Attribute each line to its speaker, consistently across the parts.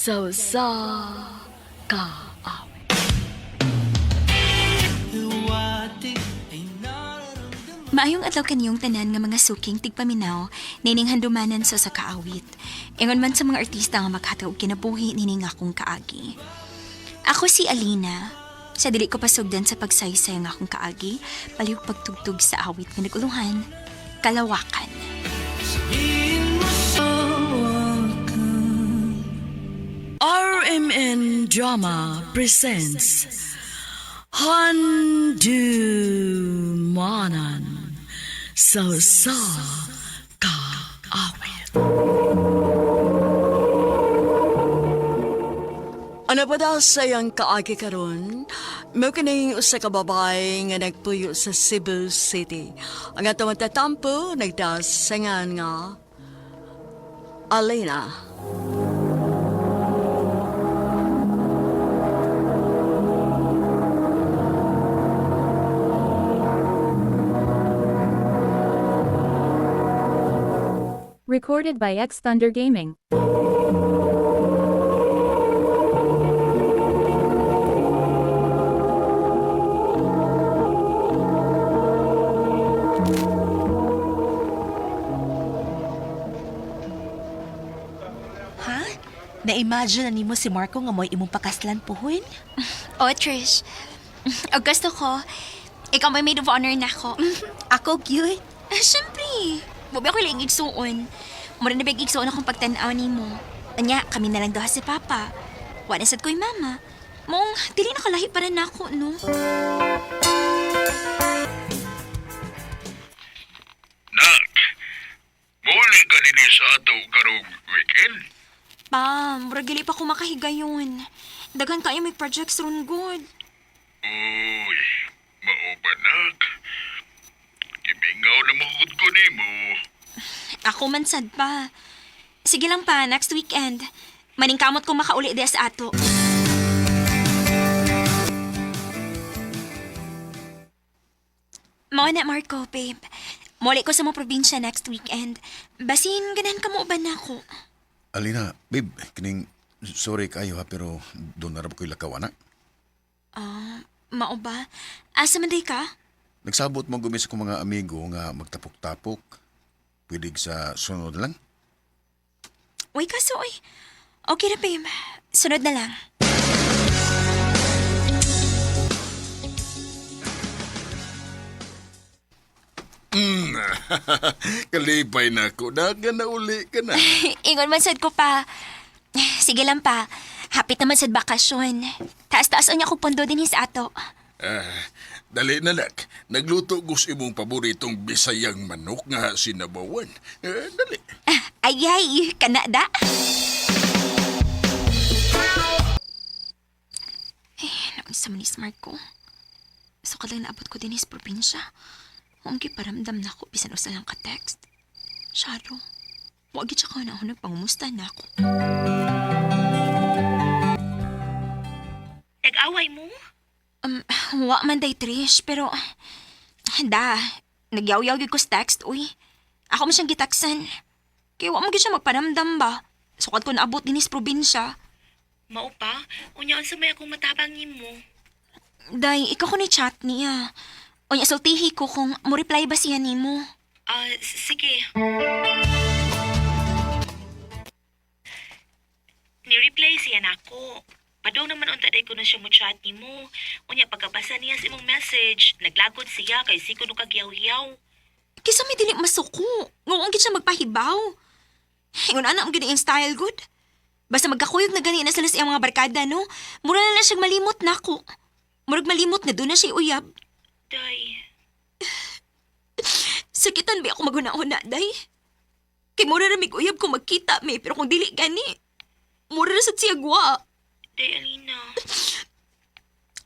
Speaker 1: Sa usa ka awit.
Speaker 2: Maayong adlaw kaniyong tanan nga mga suking tigpaminaw nining handumanan sa sa kaawit. Ingon man sa mga artista nga makatag og kinabuhi nining akong kaagi. Ako si Alina. Sa dili ko pasugdan sa pagsaysay ang akong kaagi, palihog pagtugtog sa awit nga naguluhan, Kalawakan.
Speaker 1: RMN Drama presents Handumanan sa usa ka awit. Ano pa daw sa iyang kaagi karon? Mao kining usa ka babae nga nagpuyo sa Cebu City. Ang atong tatampo nagdasangan nga Alena.
Speaker 3: Recorded by X Thunder Gaming.
Speaker 4: Ha? Na-imagine na nimo si Marco nga mo'y imong pakaslan puhon?
Speaker 2: O, Trish. Og gusto ko, ikaw may maid of honor na ako.
Speaker 4: Ako gyud.
Speaker 2: Siyempre. Bubi ako lang igsuon. Mura na big igsuon akong pagtanaw nimo. Anya, kami na lang duha si Papa. Wala sad ko'y mama. Mong, dili na kalahi para nako, no?
Speaker 5: Nak, muli ka din sa ato karong weekend.
Speaker 2: Pa, mura gali pa ko makahigayon. Daghan kayo may projects ron good.
Speaker 5: Uy, mao ba nak? Gimingaw na magud ko nimo.
Speaker 2: Ako man sad pa. Sige lang pa, next weekend. Maningkamot ko makauli di sa ato. Mao na, Marco, babe. Muli ko sa mga probinsya next weekend. Basin, ganahan ka mo ba na ako?
Speaker 6: Alina, babe, kining sorry kayo ha, pero doon na ra ba ko'y lakaw, ana.
Speaker 2: Mao ba? Asa man day ka?
Speaker 6: Nagsabot mo gumis ko mga amigo nga magtapok-tapok. Pwede sa sunod lang.
Speaker 2: Uy, kaso, uy. Okay na, babe. Sunod na lang.
Speaker 5: Kalipay na ko, nak, nga nauli ka na.
Speaker 2: Ingon man sad ko pa. Sige lang pa. Hapit naman sad bakasyon. Taas-taas unya ko pondo din sa ato.
Speaker 5: Ah, dali na nak, nagluto gus imong paboritong bisayang manok nga sinabawan. Eh, dali.
Speaker 2: Ayay, kanada. Eh, naunsa man ni smart ko. So kalang naabot ko din sa probinsya. Huwag paramdam na ako bisan usa lang ka text. Sharo, wag gid siya ka na ako nagpangumusta na ako.
Speaker 4: Nag-away mo?
Speaker 2: Wa man day Trish, pero da, nagyaw-yaw gyud ko sa text, uy. Ako man siyang gitaksan. Kaya wa man gyud siya magparamdam ba. Sukad ko naabot din sa probinsya.
Speaker 4: Mao pa, unya unsa may akong matabang nimo?
Speaker 2: Day, ikaw ko ni chat niya. Unya, sultihi ko kung mo reply ba siya nimo.
Speaker 4: Ah, sige. Ni-reply siya nako. Padong naman unta day ko na siya mo chat nimo. Unya pagkabasa niya sa imong message, naglagot siya kay siko no kagyaw-yaw.
Speaker 2: Kisa may dili masuko. Nguong gid siya magpahibaw. Ingon ana ang gid ang style good. Basta magkakuyog na gani na sila sa iyang mga barkada, no? Mura na lang siyang malimot nako. Murag malimot na doon na siya uyab.
Speaker 4: Day,
Speaker 2: Sakitan ba ako maghuna-huna, day? Kay mura ra mig uyab kung magkita mi, pero kung dili gani, mura ra sad siya gwa.
Speaker 4: day Alina.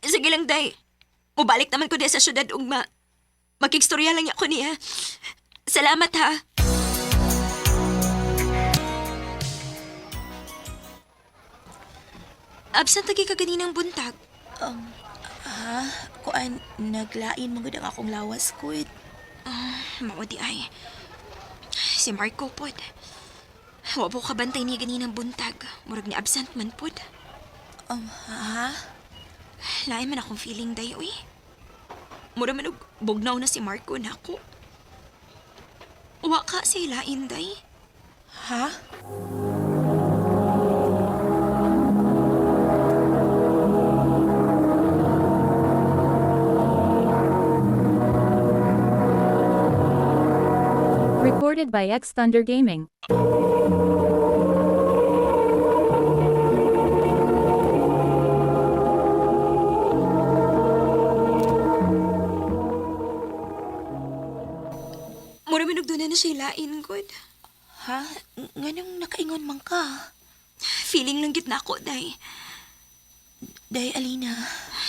Speaker 2: Sige lang, day. Mubalik naman ko diya sa syudad ugma. Makigstorya lang niya ko niya. Salamat ha. Absent lagi ka ganinang buntag.
Speaker 4: Ha? Kuan, naglain mo gud ang akong lawas ko.
Speaker 2: Mao di ay. Si Marco pod. Wa po kabantay niya ganinang buntag. Murag ni absent man pod.
Speaker 4: Ha?
Speaker 2: Lain man akong feeling day, uy. Mura man og bugnaw na si Marco nako. Wa ka si lain day.
Speaker 4: Ha?
Speaker 3: Recorded by X Thunder Gaming.
Speaker 2: Mura man og doon na siya lain good.
Speaker 4: Ha? Nganong nakaingon man ka?
Speaker 2: Feeling lang gid nako day.
Speaker 4: Day, Alina.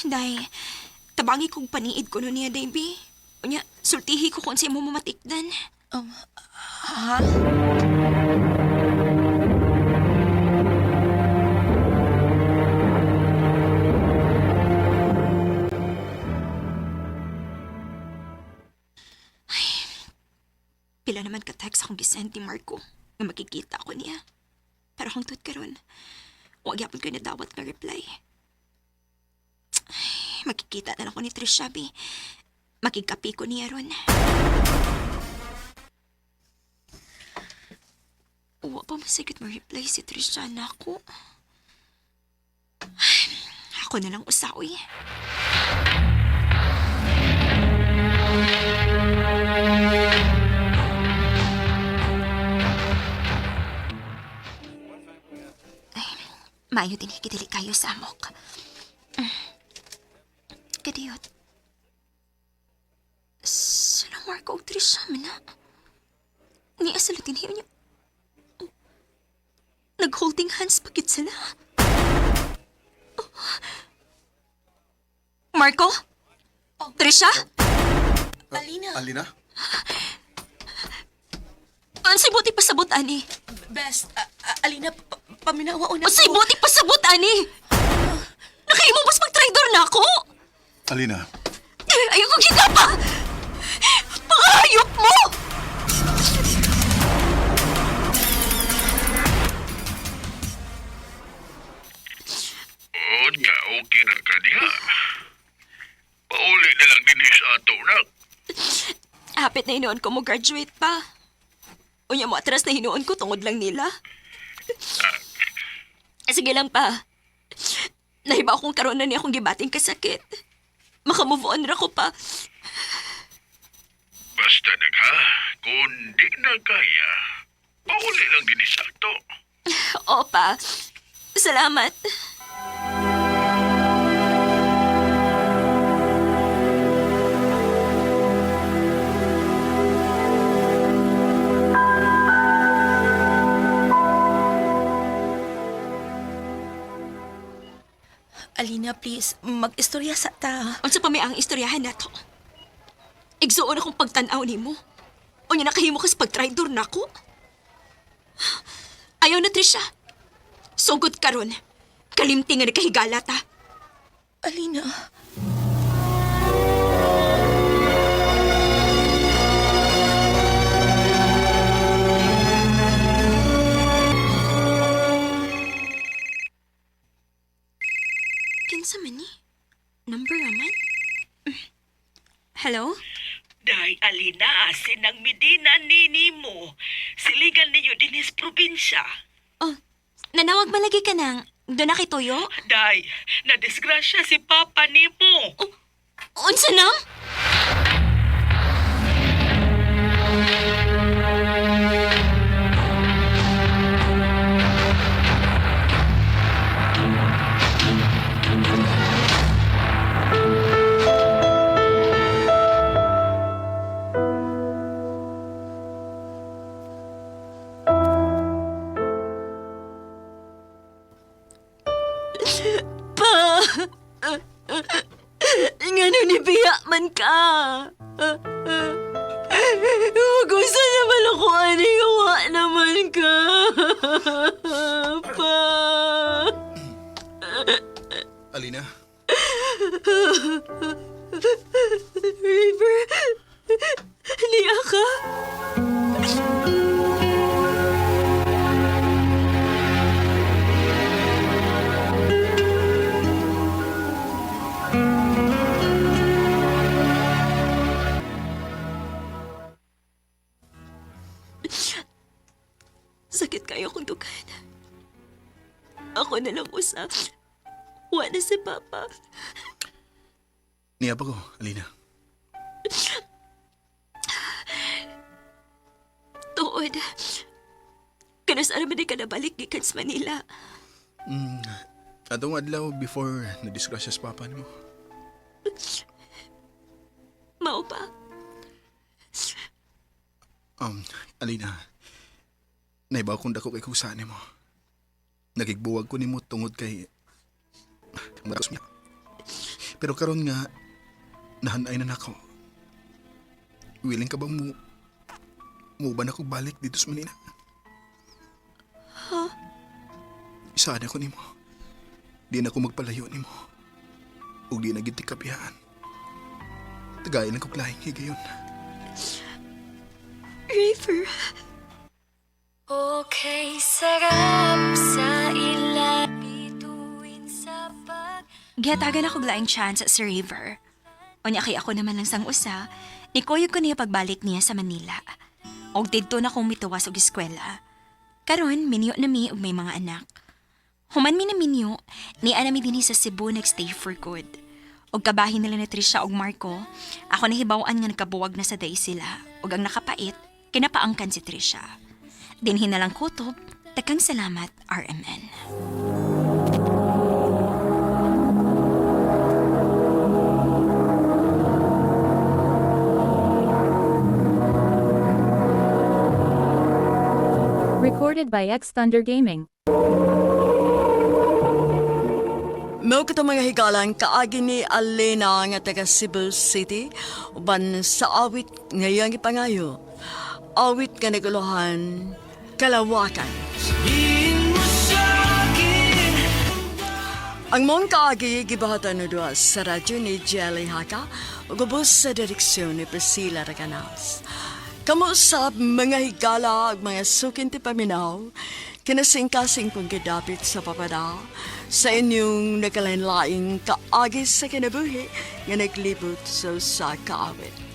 Speaker 2: Day, tabangi kong paniid ko no niya, day, bi. Unya, sultihi ko kung sa imo mamatikdan.
Speaker 4: Ha?
Speaker 2: Pila naman ka-text akong gisend ni Marco nga makikita ko niya. Pero hangtod karon, wag yapon ko nadawat nga reply. Ay, makikita na lang ko ni Trisha, bi. Makikapi ko niya ron. Wa pa masigit mo reply si Trisha na ako. Ay, ako na lang usawi. Maayo din higidili kayo sa amok. Kadiyot. Sila Marco og Trisha man na. Niya sila dinhiyo niya. Oh. Nag-holding hands pa gid sila. Oh. Marco? Trisha?
Speaker 4: Alina.
Speaker 6: Alina?
Speaker 2: Unsay buti pasabot ani?
Speaker 4: Best, Alina, paminawa una
Speaker 2: Unsay buti pasabot ani? Nakaimo mas magtraidor na ako?
Speaker 6: Alina,
Speaker 2: Ayoko gigapa! Pangayop mo!
Speaker 5: Unya, okay na ka diha. Pauli na lang din sa ato, nak.
Speaker 2: Hapit na hinuon ko mo graduate pa. Unya mo atras na hinuon ko tungod lang nila. Sige lang pa. Nahiba akong karoon na niya akong gibating kasakit. Makamove on ra ko pa.
Speaker 5: Basta nagha, kung di na kaya, pauli lang din sa ato.
Speaker 2: Opa. Salamat.
Speaker 4: Alina, please, mag-istorya sa ta.
Speaker 2: Unsa pa may ang istoryahan nato? Igsuon akong pagtan-aw nimo. Unya nakahimo kas pagtraidor nako. Ayaw na Trisha. Sugod karon. Kalimti nga nakahigala ta.
Speaker 4: Alina.
Speaker 2: Kinsa man ni? Number raman? Hello?
Speaker 4: Day, Alina, sinang Medina nini mo. Siligan ninyo dinis probinsya.
Speaker 2: Oh, nanawag malagi ka nang doon na kay Toyo?
Speaker 4: Day, nadisgrasya si Papa nimo.
Speaker 2: Oh, unsa nang? Pa! Ngano ni biya man ka? Gusto naman ako ani gawa naman ka. Pa!
Speaker 6: Alina?
Speaker 2: River, niya ka? Sakit kayo kong dugan. Ako na lang usa. Wa na si Papa.
Speaker 6: Niya pa ko, Alina.
Speaker 2: Tuod. Kanus ara man di ka nabalik gikan sa Manila.
Speaker 6: Atong adlaw before na-disgrasya sa papa nimo.
Speaker 2: Mao pa.
Speaker 6: Alina, naibaw kong dako kay kusaan nimo. Nagigbuwag ko nimo tungod kay Pero karon nga nahanay na nako. Willing ka bang mo muban ako balik dito sa Manila? Huh? Isaan ako nimo. Di na ako magpalayo nimo. Ug di na gid kapihan. Tagay lang ko lahing higayon.
Speaker 2: River.
Speaker 7: Okay, sarap sa ilabituin sa pag...
Speaker 2: Gihatagan ako laing chance sa River. Unya kay ako naman lang sang usa, nikuyog ko niya pagbalik niya sa Manila. Og didto na kong mituwas og eskwela. Karon minyo na mi og may mga anak. Human mi na minyo, ni ana mi dinhi sa Cebu nagstay for good. Og kabahin nila ni Trisha og Marco, ako nahibaw-an nga nagkabuwag na sa day sila. Og ang nakapait, kinapaangkan si Trisha. Dinhi na lang kutob, takang salamat RMN.
Speaker 3: Recorded by X Thunder Gaming.
Speaker 1: Mao kato mga higalan kaagi ni Alena nga taga Cebu City uban sa awit ngayang ipangayo. Awit nga naguluhan Kalawakan. Ang mong kaagi gibahatan no duha sa radyo ni Jelly Haka ug ubos sa direksyon ni Priscilla Reganas. Kamo sa mga higala ug mga sukin ti paminaw, kinasingkasing kong gidapit sa papada sa inyong nagkalain-laing kaagi sa kinabuhi nga naglibot sa usa ka awit.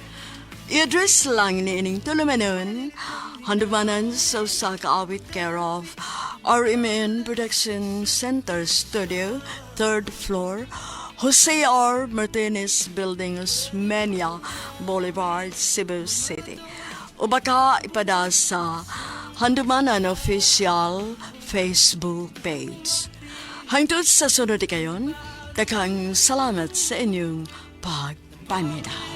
Speaker 1: I-address lang ni ining tulumanon, handumanan sa usa ka awit care of RMN Production Center Studio, third floor, Jose R. Martinez Building, Osmeña Boulevard, Cebu City. O baka ipada sa Handumanan Official Facebook page. Hangtod sa sunod kayon, daghang salamat sa inyong pagpaminaw.